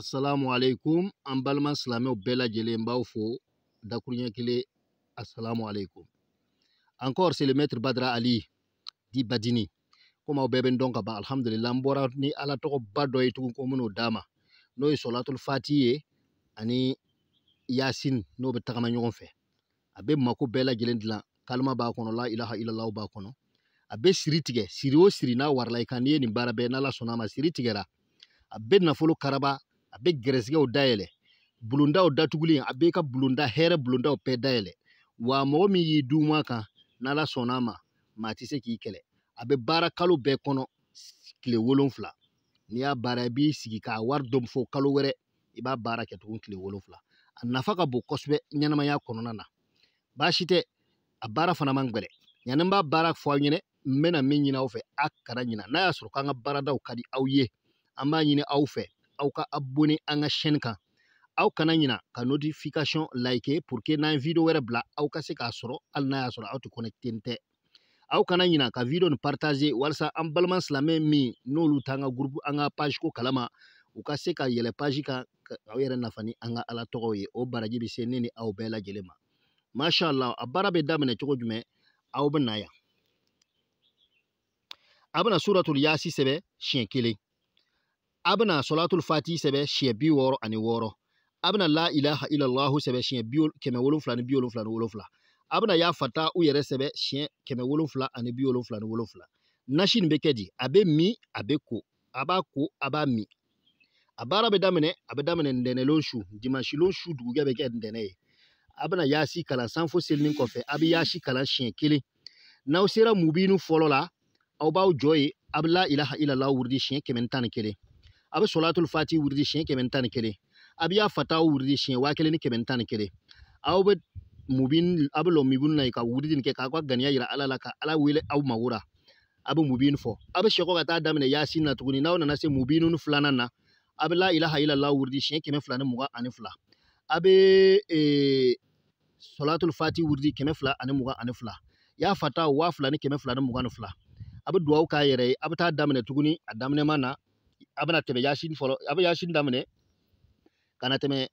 Assalamu alaikum, an balima silamɛw bɛɛ lajɛlen b'aw fo dakuruɲɛ kelen. Assalamu alaikum. Encore, c'est le maître Badra Ali dit Badini. Komi aw bɛɛ bɛ n dɔn ka ban, alhamdulillah, n bɔra ni Ala tɔgɔba dɔ ye tugun ko min'o d'a ma, n'o ye Sɔlatul Fati ye ani Yasin, n'o bɛ tagama ɲɔgɔn fɛ. A bɛ mako bɛɛ lajɛlen dilan. Kalima b'a kɔnɔ, la ilaha illallah b'a kɔnɔ. A bɛ siri tigɛ, siri o siri n'a warala i kan, n'i ye nin baara bɛɛ, n'Ala sɔnna a ma, siri tigɛra. A bɛ nafolo karaba, a bɛ gɛrɛsɛgɛw dayɛlɛ, bulondaw datugulen, a bɛ ka bulonda hɛrɛ bulondaw bɛɛ dayɛlɛ. Wa mɔgɔ min y'i duma kan, n'Ala sɔnna a ma, maa tɛ se k'i kɛlɛ. A bɛ baara kalo bɛɛ kɔnɔ tile 7. N'i y'a baara, i b'i sigi k'a wari dɔn fo kalo wɛrɛ, i b'a baara kɛ tugun tile 7. A nafa ka bon kosɛbɛ ɲɛnamaya kɔnɔna na. Baasi tɛ, a baara fana man gɛlɛn. Yanni n b'a baara fɔ aw ɲɛna, n bɛna min ɲini aw fɛ, a kana ɲina. N'a y'a sɔrɔ k'an ka baaradaw ka di aw ye, an b'a ɲini aw fɛ, aw ka abonné an ka chaîne kan. Aw kana ɲina ka notification like pour que n'an ye vidéo wɛrɛ bila, aw ka se k'a sɔrɔ, hali n'a y'a sɔrɔ aw tɛ connecté tɛ. Aw kana ɲina ka vidéo nin partager walasa an balima silamɛ min n'olu t'an ka groupe, an ka page ko kalama, u ka se ka yɛlɛ page kan aw yɛrɛ nafa ni an ka Ala tɔgɔw ye. O baraji bɛ se ne ni aw bɛɛ lajɛlen ma. Masha Allah, a baara bɛ daminɛ cogo jumɛn? Aw bɛ na yan, a bɛna suratul yasi sɛbɛn siɲɛ 1, a bɛna sɔlatul fati sɛbɛn siɲɛ 66, a bɛna la ilaha illallahu sɛbɛn siɲɛ 777, a bɛna ya fata u yɛrɛ sɛbɛn siɲɛ 777. Nasi nin bɛ kɛ di? A bɛ min, a bɛ ko, a b'a ko, a b'a min. A baara bɛ daminɛ, a bɛ daminɛ ntɛnɛlon su, dimanche su dugujɛ bɛ kɛ ntɛnɛn ye. A bɛna yasi kalan sanfo selinin kɔfɛ, a bɛ yasi kalan siɲɛ 1. N'aw sera mubinu fɔlɔ la, aw b'aw jɔ yen, a bɛ la ilaha illallah wurudi siɲɛ 111, a bɛ sɔlatul fati wurudi siɲɛ 111, a bɛ ya fataw wurudi siɲɛ 1111. Aw bɛ mubin, a bɛ lɔ mubinu na yen ka wurudi nin kɛ k'aw ka ganiya yira Ala la, ka Ala wele aw mago la. A bɛ mubin fɔ, a bɛ sɛkɔ ka taa daminɛ yasin na tuguni. N'aw nana se mubinu filanan na, a bɛ la ilaha illallah wurudi siɲɛ 222, a bɛ sɔlatul fati wurudi 222, ya fataw 2222. A bɛ duwawu k'a yɛrɛ ye. A bɛ taa daminɛ tuguni a daminɛma na, a bɛna tɛmɛ yasin fɔlɔ, a bɛ yasin daminɛ ka na tɛmɛ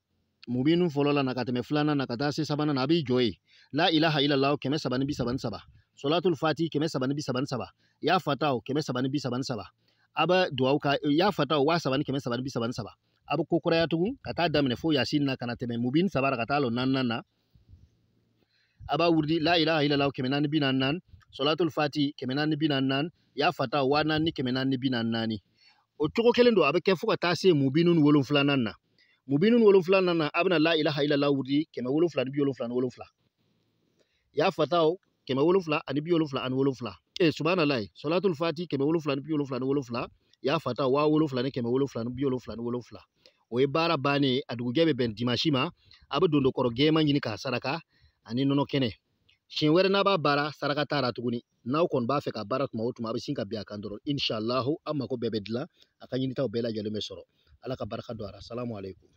mubinu fɔlɔ la na, ka tɛmɛ filanan na, ka taa se sabanan na. A b'i jɔ yen, la ilaha illallah 333, sɔlatul fati 333, ya fataw 333. A bɛ duwawu ka ya fataw 3333. A bɛ ko kuraya tugun ka taa daminɛ fo yasin na, ka na tɛmɛ mubin saba la, ka taa lɔ naaninan na. A b'a wurudi la ilaha illallah 444, sɔlatul fati 444, ya fataw 4444. O cogo kelen don, a bɛ kɛ fo ka taa se mubinu wolonfilanan na. Mubinu wolonfilanan na, a bɛna la ilaha illallah wurudi 777, ya fataw 777, subhanallah, sɔlatul fati 777, ya fataw 7777. O ye baara bannen ye. A dugujɛ bɛ bɛn dimanche ma. A bɛ dondokɔrɔ gɛlɛman ɲini k'a saraka ani nɔnɔ kɛnɛ. Siɲɛ wɛrɛ n'a b'a baara, saraka t'a la tuguni. N'aw kɔni b'a fɛ ka baara tuma o tuma, a bɛ sin ka bin a kan dɔrɔn. Inshallah, aw mako bɛɛ bɛ dilan, a ka ɲinitaw bɛɛ lajɛlen bɛ sɔrɔ. Ala ka barika don a la. Salamu aleykum.